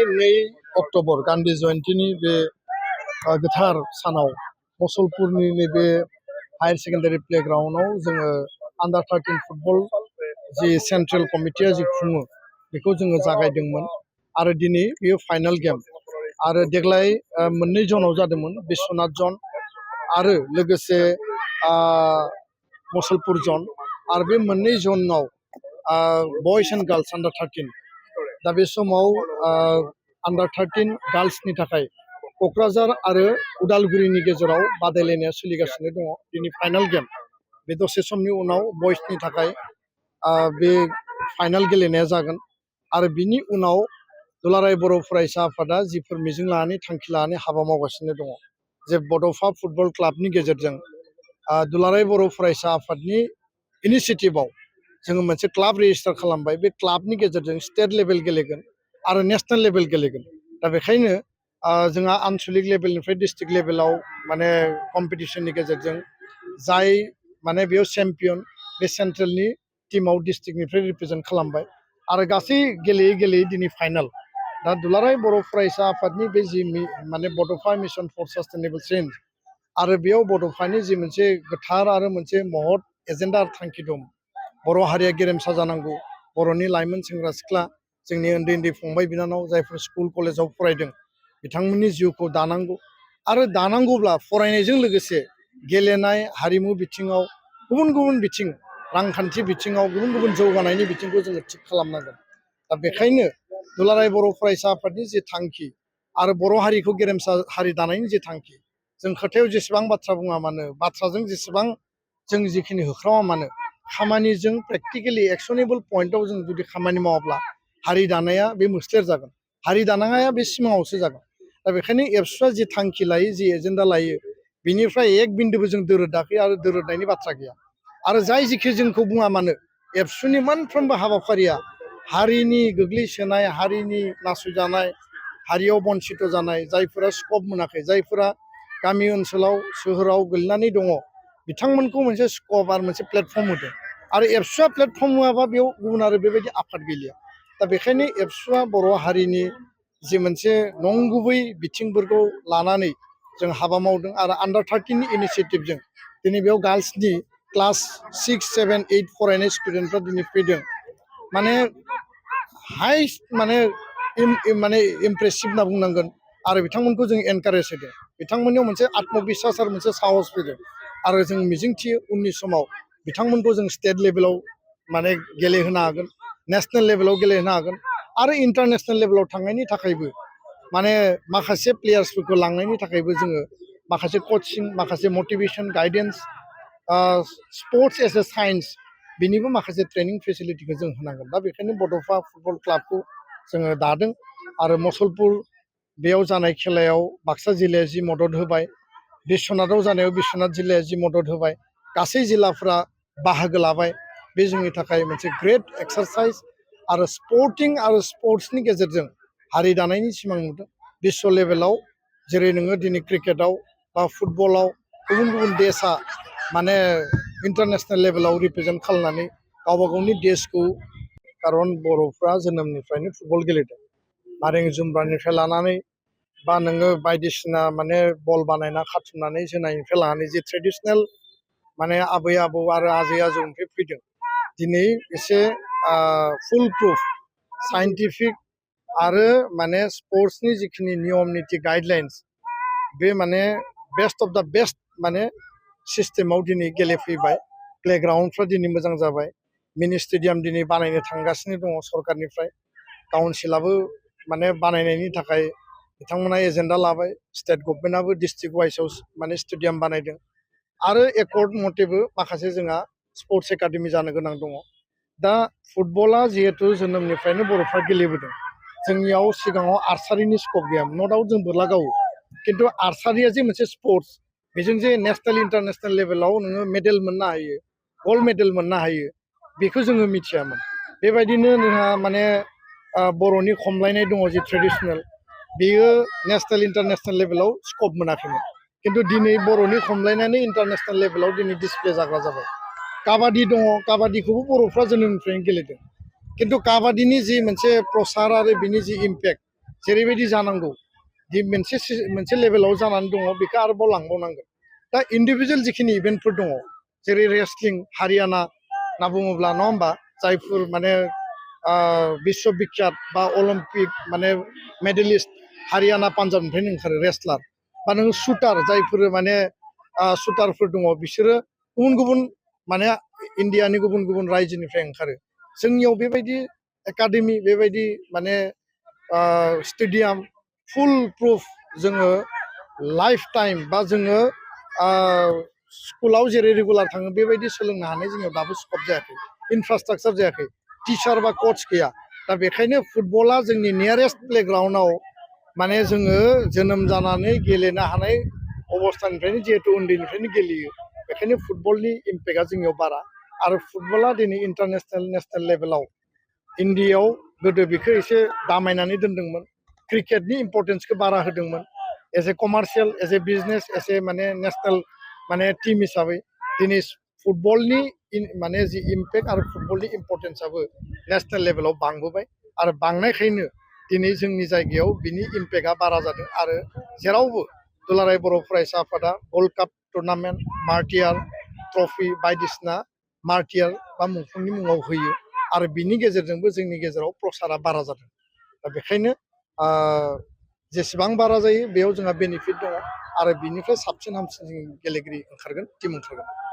2 October Gandhi जयन्तीनि बे गोथार सानाव मुसलपुरनि नैबे हायर सेकेन्डारि प्लेग्राउन्डआव जोङो आन्डार 13 फुटबल जि सेन्ट्रेल कमिटिया जि खुङो बेखौ जोङो जागायदोंमोन आरो दिनै बेयो फाइनाल गेम आरो देग्लाय मोननै जनाव जादोंमोन बिश्वनाथ जन आरो लोगोसे मुसलपुर जन आरो बे मोननै जनाव बयस एन्ड गार्ल्स आन्डार 13 दा बे समाव आन्डार 13 गार्ल्सनि थाखाय क'क्राझार आरो उदालगुरिनि गेजेराव बादायलायनाया सोलिगासिनो दङ दिनै फाइनाल गेम बे दसे समनि उनाव बयसनि थाखाय बे फाइनाल गेलेनाया जागोन आरो बिनि उनाव दुलाराय बर' फरायसा आफादा जिफोर मिजिं लानानै थांखि लानानै हाबा मावगासिनो दङ जे बड'फा फुटबल क्लाबनि गेजेरजों दुलाराय बर' फरायसा आफादनि इनिसियेटिभआव जोङो मोनसे क्लाब रेजिस्टार खालामबाय बे क्लाबनि गेजेरजों स्टेट लेभेल गेलेगोन आरो नेशनेल लेभेल गेलेगोन दा बेखायनो जोंहा आनसलिक लेभेलनिफ्राय डिस्ट्रिक्ट लेभेलाव माने कम्पिटिशननि गेजेरजों जाय माने बेयाव चेम्पियन बे सेन्ट्रेलनि टीमाव डिस्ट्रिक्टनिफ्राय रिप्रेजेन्ट खालामबाय आरो गासै गेलेयै गेलेयै दिनै फाइनाल दा दुलाराय बर' फरायसा आफादनि बे जि माने बड'फा मिशन फर सास्टेनेबल चेन्ज आरो बेयाव बड'फानि जि मोनसे गोथार आरो मोनसे महत एजेन्डा थांखि दं बर' हारिया गेरेमसा जानांगौ बर'नि लाइमोन सेंग्रा सिख्ला जोंनि उन्दै उन्दै फंबाय बिनानाव जायफोर स्कुल कलेजाव फरायदों बिथांमोननि जिउखौ दानांगौ आरो दानांगौब्ला फरायनायजों लोगोसे गेलेनाय हारिमु बिथिङाव गुबुन गुबुन बिथिं रांखान्थि बिथिङाव गुबुन गुबुन जौगानायनि बिथिंखौ जोङो थिग खालामनांगोन दा बेखायनो दुलाराय बर' फरायसा आफादनि जि थांखि आरो बर' हारिखौ गेरेमसा हारि दानायनि जि थांखि जों खोथायाव जेसेबां बाथ्रा बुङा मानो बाथ्राजों जेसेबां जों जिखिनि होख्रावा मानो खामानिजों प्रेक्टिकेलि एक्सनेबल पइन्टआव जों जुदि खामानि मावाब्ला हारि दानाया बे मोस्लेर जागोन हारि दानाया बे सिमाङावसो जागोन दा बेखायनो एबसुआ जि थांखि लायो जि एजेन्डा लायो बिनिफ्राय एक बिन्दुबो जों दोरोदाखै आरो दोरोदनायनि बाथ्रा गैया आरो जाय जिखि जोंखौ बुङा मानो एबसुनि मोनफ्रोमबो हाबाफारिया हारिनि गोग्लैसोनाय हारिनि नासयजानाय हारियाव बन्सित जानाय जायफोरा स्कप मोनाखै जायफोरा गामि ओनसोलाव सोहोराव गोलैनानै दङ बिथांमोनखौ मोनसे स्कप आरो मोनसे प्लेटफर्म होदों आरो एबसुआ प्लेटफर्म होआबा बेयाव गुबुन आरो बेबायदि आफाद गैलिया दा बेखायनो एबसुआ बर' हारिनि जि मोनसे नंगुबै बिथिंफोरखौ लानानै जों हाबा मावदों आरो आन्डार 13नि इनिसियेटिभजों दिनै बेयाव गार्ल्सनि क्लास 6, 7, 8 फरायनाय स्टुडेन्टफ्रा दिनै फैदों माने हाइस्ट माने इमप्रेसिभ होनना बुंनांगोन आरो बिथांमोनखौ जों एनकारेज होदों बिथांमोननियाव मोनसे आत्मबिस्वास आरो मोनसे साहस फैदों आरो जों मिजिंथियो उननि समाव बिथांमोनखौ जों स्टेट लेभेलाव माने गेलेहोनो हागोन नेशनेल लेभेलाव गेलेहोनो हागोन आरो इन्टारनेशनेल लेभेलाव थांनायनि थाखायबो माने माखासे प्लेयार्सफोरखौ लांनायनि थाखायबो जोङो माखासे कचिं माखासे motivation guidance sports as a science बिनिबो माखासे ट्रेनिं फेसिलिटिखौ जों होनांगोन दा बेखायनो बड'फा फुटबल क्लाबखौ जोङो दादों आरो मुसलपुर बेयाव जानाय खेलायाव बाक्सा जिल्लाया जि मदद होबाय बिश्वनाथाव जानायाव बिश्वनाथ जिल्लाया जि मदद होबाय गासै जिल्लाफ्रा बाहागो लाबाय बे जोंनि थाखाय मोनसे ग्रेट एक्सारसाइज आरो स्पर्टिं आरो स्पर्ट्सनि गेजेरजों हारि दानायनि सिमां नुदों बिश्व लेभेलाव जेरै नोङो दिनै क्रिकेटाव बा फुटबलाव गुबुन गुबुन देशा माने इन्टारनेशनेल लेभेलाव रिप्रेजेन्ट खालामनानै गावबा गावनि देशखौ खारन बर'फ्रा जोनोमनिफ्रायनो फुटबल गेलेदों नारें जुम्ब्रानिफ्राय लानानै बा नोङो बायदिसिना माने बल बानायना खाथुमनानै जोनायनिफ्राय लानानै जे ट्रेडिशनेल माने आबै आबौ आरो आजै आजौनिफ्राय फैदों दिनै एसे फुल प्रुफ साइन्टिफिक आरो माने स्पर्ट्सनि जिखिनि नियम निति गाइडलाइन्स बे माने बेस्ट अफ दा बेस्ट माने सिस्टेमाव दिनै गेलेफैबाय प्लेग्राउन्डफ्रा दिनै मोजां जाबाय मिनि स्टेडियाम दिनै बानायनो थांगासिनो दङ सरकारनिफ्राय काउन्सिलाबो माने बानायनायनि थाखाय बिथांमोना एजेन्डा लाबाय स्टेट गभर्नमेन्टआबो डिस्ट्रिक्ट वाइसआव माने स्टेडियाम बानायदों आरो एकर्ड मथेबो माखासे जोंहा स्पर्ट्स एकाडेमि जानो गोनां दङ दा फुटबला जिहेतु जोनोमनिफ्रायनो बर'फ्रा गेलेबोदों जोंनियाव सिगाङाव आर्सारिनि स्कप गैयामोन न' डाउट जों बोरला गावो खिन्थु आर्सारिया जे मोनसे स्पर्ट्स बेजों जे नेशनेल इन्टारनेशनेल लेभेलाव नोङो मेडेल मोननो हायो गल्ड मेडेल मोननो हायो बेखौ जोङो मिथियामोन बेबायदिनो जोंहा माने बर'नि खमलायनाय दङ जि ट्रेडिशनेल बेयो नेशनेल इन्टारनेशनेल लेभेलाव स्कप मोनाखैमोन खिन्थु दिनै बर'नि खमलायनानै इन्टारनेशनेल लेभेलाव दिनै डिसप्ले जाग्रा जाबाय काबादि दङ काबादिखौबो बर'फ्रा जोनोमनिफ्रायनो गेलेदों खिन्थु काबादिनि जि मोनसे प्रसार आरो बिनि जि इम्पेक्ट जेरैबायदि जानांगौ दि मोनसे लेभेलाव जानानै दङ बेखौ आरोबाव लांबावनांगोन दा इन्डिभिजुवेल जिखिनि इभेन्टफोर दङ जेरै रेसलिं हारियाना होनना बुङोब्ला नङा होमबा जायफोर माने बिश्व बिख्यात बा अलिम्पिक माने मेडेलिस्ट हारियाना पान्जाबनिफ्रायनो ओंखारो रेसलार बा नोङो शुटार जायफोर माने शुटारफोर दङ बिसोरो गुबुन गुबुन माने इन्डियानि गुबुन गुबुन रायजोनिफ्राय ओंखारो जोंनियाव बेबायदि एकाडेमि बेबायदि माने स्टेडियाम फुल प्रुफ जोङो लाइफ टाइम बा जोङो स्कुलाव जेरै रेगुलार थाङो बेबायदि सोलोंनो हानाय जोंनियाव दाबो स्कप जायाखै इनफ्रास्ट्राक्चार जायाखै टिचार बा कच गैया दा बेखायनो फुटबला जोंनि नियारेस्ट प्लेग्राउन्डआव माने जोङो जोनोम जानानै गेलेनो हानाय अबस्थानिफ्रायनो जिहेतु उन्दैनिफ्रायनो गेलेयो बेखायनो फुटबलनि इम्पेक्टआ जोंनियाव बारा आरो फुटबला दिनै इन्टारनेसनेल नेसनेल लेभेलाव इन्डियायाव गोदो बेखौ एसे दामायनानै दोनदोंमोन क्रिकेटनि इम्परटेन्सखौ बारा होदोंमोन as a commercial as a business as a माने नेसनेल माने टीम हिसाबै दिनै फुटबलनि माने जि इम्पेक्ट आरो फुटबलनि इम्परटेन्सआबो नेसनेल लेभेलाव बांबोबाय आरो बांनायखायनो दिनै जोंनि जायगायाव बिनि इम्पेक्टआ बारा जादों आरो जेरावबो दुलाराय बर' फरायसा आफादा वर्ल्ड काप टुर्नामेन्ट मार्टियार ट्रफि बायदिसिना मार्टियार बा मुंख्लंनि मुङाव होयो आरो बिनि गेजेरजोंबो जोंनि गेजेराव प्रसारा बारा जादों दा बेखायनो जेसेबां बारा जायो बेयाव जोंहा बेनिफिट दङ आरो बिनिफ्राय साबसिन हामसिन जों गेलेगिरि ओंखारगोन टिम ओंखारगोन